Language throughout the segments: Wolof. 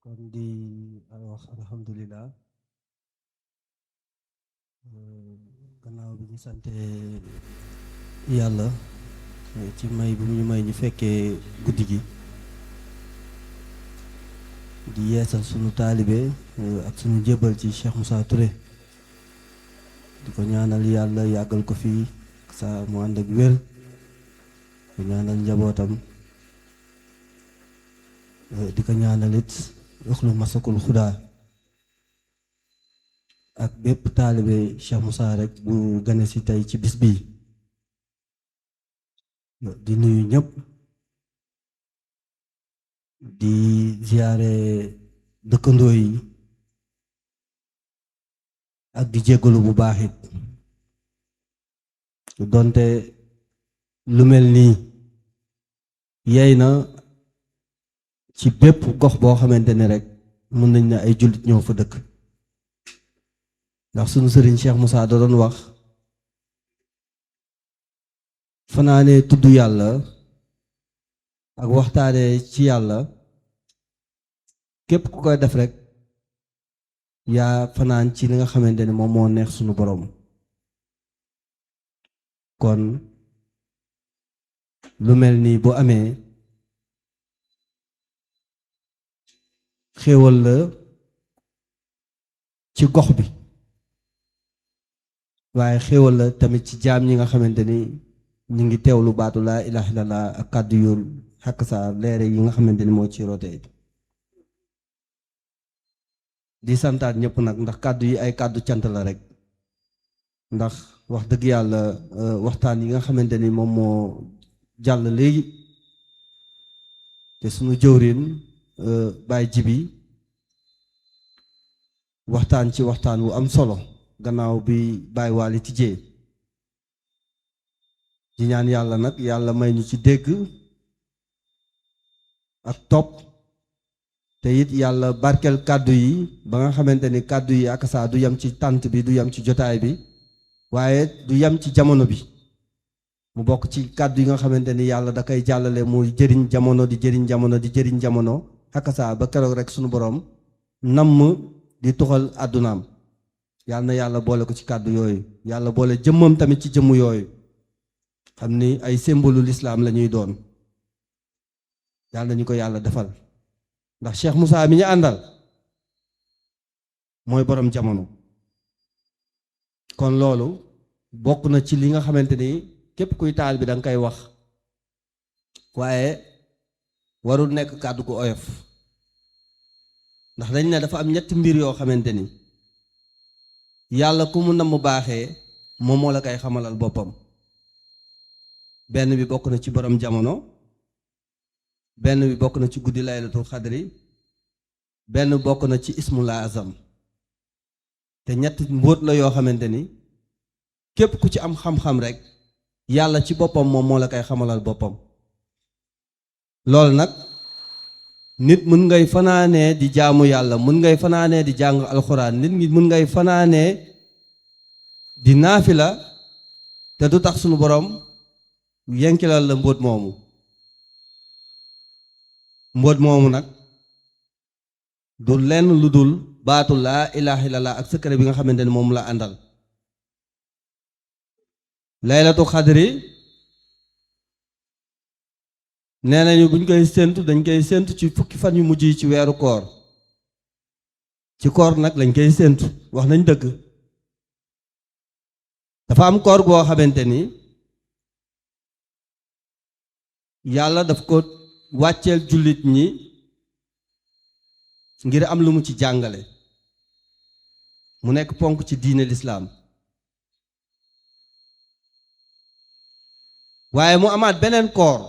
kon di wax alhamdulilah gannaaw bi ñu sante yàlla ci may bi ñu may ñu fekkee guddi gi di yeesal sunu taalibe ak sunu jébbal ci Cheikh Moussa Touré di ko ñaanal yàlla yàggal ko fii saa mu ànd ak wér ko ñaanal njabootam di ko ñaanalit uxlu masakul xudaa ak bépp taalibe Cheikh Moussa rek bu gane si tey ci bis bii di nuyu ñëpp di ziyaare dëkkandoo yi ak di jéggalu bu baax it donte lu mel nii yey na ci bépp gox boo xamante ne rek mën nañ ne ay jullit ñoo fa dëkk ndax sunu sëriñ Cheikh Moussa da doon wax fanaane tudd yàlla ak waxtaane ci yàlla képp ku koy def rek yaa fanaan ci li nga xamante ne moom moo neex sunu borom kon lu mel nii bu amee xéewal la ci gox bi waaye xéewal la tamit ci jaam ñi nga xamante ni ñu ngi teewlu baatu laa ilaaha illallah ak kàddu yu xakk saa leere yi nga xamante ni moo ci rote di santaat ñëpp nag ndax kàddu yi ay kàddu cant la rek ndax wax dëgg yàlla waxtaan yi nga xamante ni moom moo jàll léegi te sunu jëwriñ Baay Jibi waxtaan ci waxtaan wu am solo gannaaw bi Baay Waali tijjee di ñaan yàlla nag yàlla may ñu ci dégg ak topp te it yàlla barkeel kàddu yi ba nga xamante ni kàddu yi ak saa du yem ci tànt bi du yem ci jotaay bi waaye du yem ci jamono bi mu bokk ci kàddu yi nga xamante ni yàlla da koy jàllale muy jëriñ jamono di jëriñ jamono di jëriñ jamono ak saa ba keroog rek sunu borom namm di tuxal àddunaam yàlla na yàlla boole ko ci kàddu yooyu yàlla boole jëmmam tamit ci jëmm yooyu xam ni ay symbole lislaam la ñuy doon yàlla nañu ko yàlla defal ndax Cheikh Moussa mi ñu àndal mooy borom jamono kon loolu bokk na ci li nga xamante ni képp kuy taal bi da nga koy wax waaye warul nekk kàddu gu oyof ndax dañ ne dafa am ñetti mbir yoo xamante ni yàlla ku mu namm baaxee moom moo la koy xamalal boppam benn bi bokk na ci borom jamono benn bi bokk na ci guddi laylatul xadri benn bokk na ci ismul azam te ñett mbóot la yoo xamante ni képp ku ci am xam-xam rek yàlla ci boppam moom moo la koy xamalal boppam loolu nag nit mën ngay fanaanee di jaamu yàlla mën ngay fanaanee di jàng alxuraan nit ñi mën ngay fanaanee di naafila te du tax sunu borom yenkilal la mbóot moomu nag du lenn lu dul baatu laa ilaaha illallah ak secret bi nga xamante ni moom la àndal laylatu xadri nee nañu buñ koy séentu dañ koy séentu ci fukki fan yu mujj yi ci weeru koor ci koor nag lañ koy séentu wax nañ dëgg dafa am koor boo xamante ni yàlla daf ko wàcceel jullit ñi ngir am lu mu ci jàngale mu nekk ponk ci diine lislaam waaye mu amaat beneen koor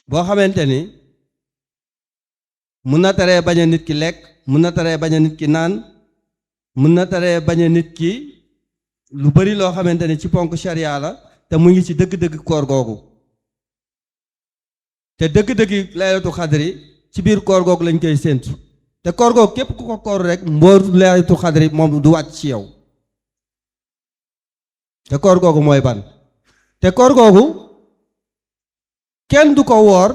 boo xamante ni mun na teree bañ a nit ki lekk mun na teree bañ a nit ki naan mun na teree bañ a nit ki lu bari loo xamante ni ci ponk sharia la te mu ngi ci dëgg-dëgg koor googu te dëgg-dëgg laylatu xadri ci biir koor googu lañ koy séentu te koor googu képp ku ko koor rek mbooru laylatu xadri moom du wàcc ci yow te koor googu mooy ban te koor googu kenn du ko woor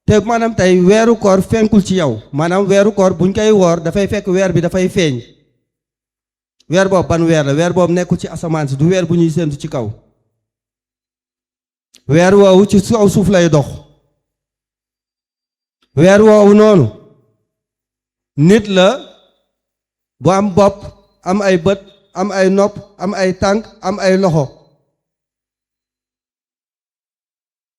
te maanaam tey weeru koor fenkul ci yow maanaam weeru koor buñ koy woor dafay fekk weer bi dafay feeñ weer boobu ban weer la weer boobu nekkul ci asamaan si du weer bu ñuy séentu ci kaw weer woowu ci kaw suuf lay dox weer woowu noonu nit la bu am bopp am ay bët am ay nopp am ay tànk am ay loxo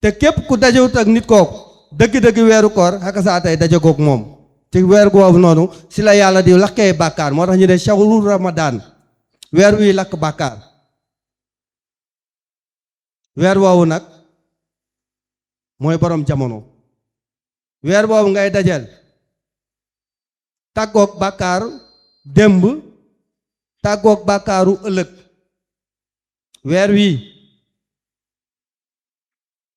te képp ku dajewut ak nit kooku dëgg-dëgg weeru koor xaka saa tey dajekook moom ci weer boobu noonu si la yàlla di lakkee bàkkaar moo tax ñu ne shahru ramadan weer wuy lakk bàkkaar weer woowu nag mooy boroom jamono weer boobu ngay dajel tàggoog bàkkaar démb tàggoog bàkkaaru ëllëg weer wii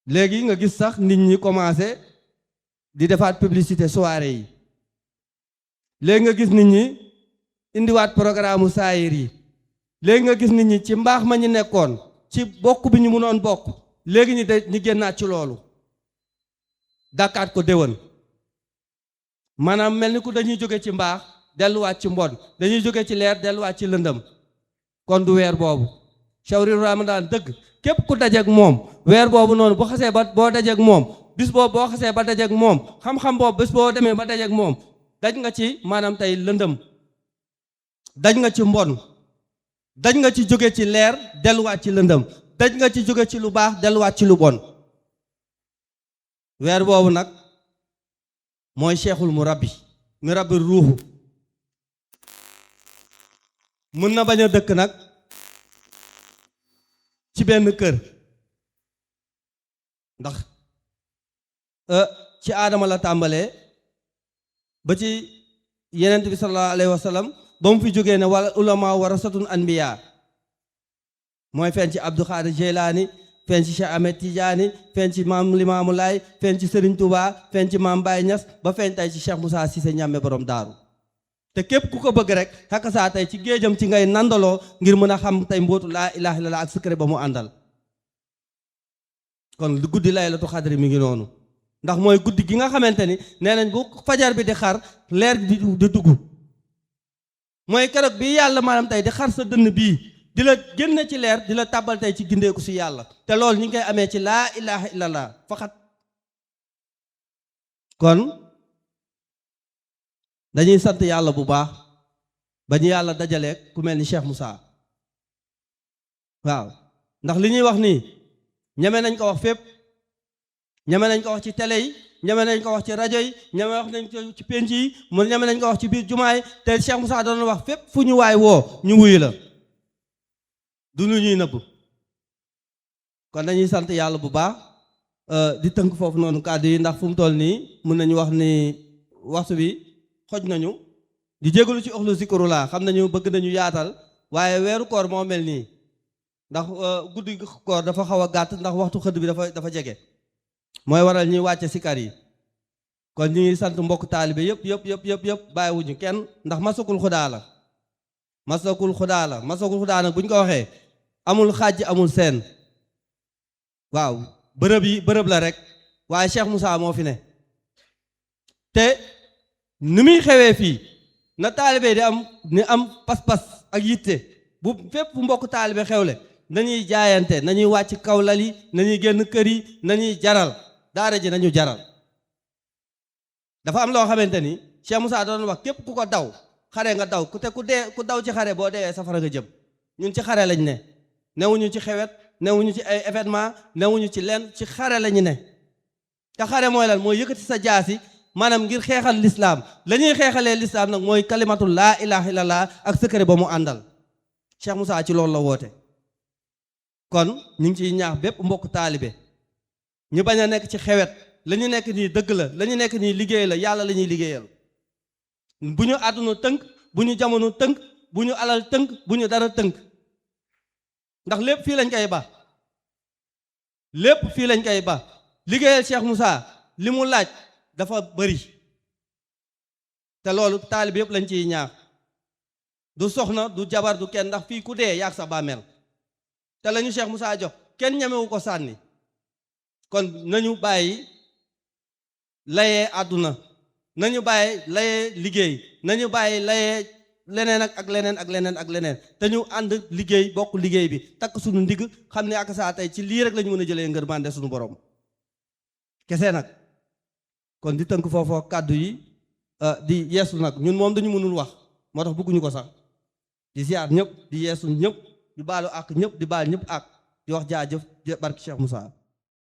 léegi nga gis sax nit ñi commencé di defaat publicité soirée yi léegi nga gis nit ñi indiwaat programme saayir yi léegi nga gis nit ñi ci mbaax ma ñu nekkoon ci bokk bi ñu mënoon bokk léegi ñu génnaat ci loolu dàkkaat ko déwén maanaam mel ni ku dañuy jóge ci mbaax delluwaat ci mbon dañuy jóge ci leer delluwaat ci lëndëm kon du weer boobu shahru ramadan dëgg képp ku dajeek moom weer boobu noonu bu xasee ba boo dajeek moom bis boobu boo xasee ba dajeek moom xam-xam boobu bis boo demee ba dajeek moom daj nga ci maanaam tey lëndëm daj nga ci mbon daj nga ci jóge ci leer delluwaat ci lëndëm daj nga ci jóge ci lu baax delluwaat ci lu bon weer boobu nag mooy cheikhul murabbi ruuxu mën na bañ a dëkk nag ci benn kër ndax ci aadama la tàmbalee ba ci yenent bi sallallahu alayhi wa sallam ba mu fi jógee ne wala ulama warasatun anbiya mooy feeñ ci Abdou Khadir Jeylaani feeñ ci Cheikh Ahmed Tidiane feeñ ci maam Limaamu Laay feeñ ci Serigne Touba feeñ ci maam Baye Niass ba feeñ tey ci Cheikh Moussa Cissé ñàmme borom daaru te képp ku ko bëgg rek xakka saa tey ci géejam ci ngay nandaloo ngir mën a xam tey mbootu laa ilaha illallah ak secret ba mu àndal kon lu guddi laylatu xadri mi ngi noonu ndax mooy guddi gi nga xamante ni nee nañ bu fajar bi di xar leer di dugg mooy keroog bi yàlla maanaam tey di xar sa dënn bii di la génne ci leer di la tàbbal tey ci gindeeku si yàlla te loolu ñu ngi koy amee ci laa ilaha illallah faxat kon dañuy sant yàlla bu baax ba ñu yàlla dajaleek ku mel ni Cheikh Moussa waaw ndax li ñuy wax nii ñeme nañ ko wax fépp ñeme nañ ko wax ci télé yi ñeme nañ ko wax ci rajo yi ñeme wax nañ ko ci penc yi mu ñeme nañ ko wax ci biir jumaa yi te Cheikh Moussa doon wax fépp fu ñu waay woo ñu wuyu la du lu ñuy nëbb kon dañuy sant yàlla bu baax di tënk foofu noonu kàddu yi ndax fu mu toll nii mun nañu wax ni waxtu bi xoj nañu di jégalu ci oxlu zikrullah xam nañu bëgg nañu yaatal waaye weeru koor moo mel nii ndax guddi koor dafa xaw a gàtt ndax waxtu xëdd bi dafa jege mooy waral ñuy wàcce sikar yi kon ñu ngi sant mbokk taalibe yëpp bàyyiwuñu kenn ndax masakul xudaa la masakul xudaa nag bu ñu ko waxee amul xaaj amul seen waaw bërëb la rek waaye Cheikh Moussa moo fi ne te ni muy xewee fii na taalibe di am pas-pas ak yitte bu fépp bu mbokk taalibe xewle nañuy jaayante nañuy wàcc kaw lal yi nañuy génn kër yi nañuy jaral daara ji nañu jaral dafa am loo xamante ni Cheikh Moussa doon wax képp ku ko daw xare nga daw ku daw ci xare boo deewee safara nga jëm ñun ci xare lañ ne newuñu ci xewet newuñu ci ay événement newuñu ci lenn ci xare lañu ne te xare mooy lan mooy yëkkati sa jaasi maanaam ngir xeexal lislaam la ñuy xeexalee lislaam nag mooy kalimatul laa ilaha illallah ak secret ba mu àndal Cheikh Moussa ci loolu la woote kon ñu ngi ciy ñaax bépp mbokk taalibe ñu bañ a nekk ci xewet la ñu nekk nii dëgg la ñu nekk nii liggéey la yàlla la ñuy liggéeyal bu ñu àdduna tënk bu ñu jamono tënk bu ñu alal tënk bu ñu dara tënk ndax lépp fii lañ koy ba lépp fii lañ koy ba liggéeyal Cheikh Moussa li mu laaj dafa bëri te loolu taalib yëpp lañ ciy ñaax du soxna du jabar du kenn ndax fii ku dee yaag sa bàmmeel te la ñu Cheikh Moussa jox kenn ñemewu ko sànni kon nañu bàyyi layee àdduna, nañu bàyyi layee liggéey, nañu bàyyi layee leneen ak leneen ak leneen ak leneen te ñu ànd liggéey bokk liggéey bi takk suñu ndigg xam ne ak saa tey ci lii rek la ñu mën a jëlee ngërmande suñu borom kese nag. kon di tënk foofoo kàddu yi di yeesu nag ñun moom dañu mënul wax moo tax bëgguñu ko sax di ziar ñëpp di yeesu ñëpp di baalu ak ñëpp di baal ñëpp ak di wax jaajëf barki Cheikh Moussa.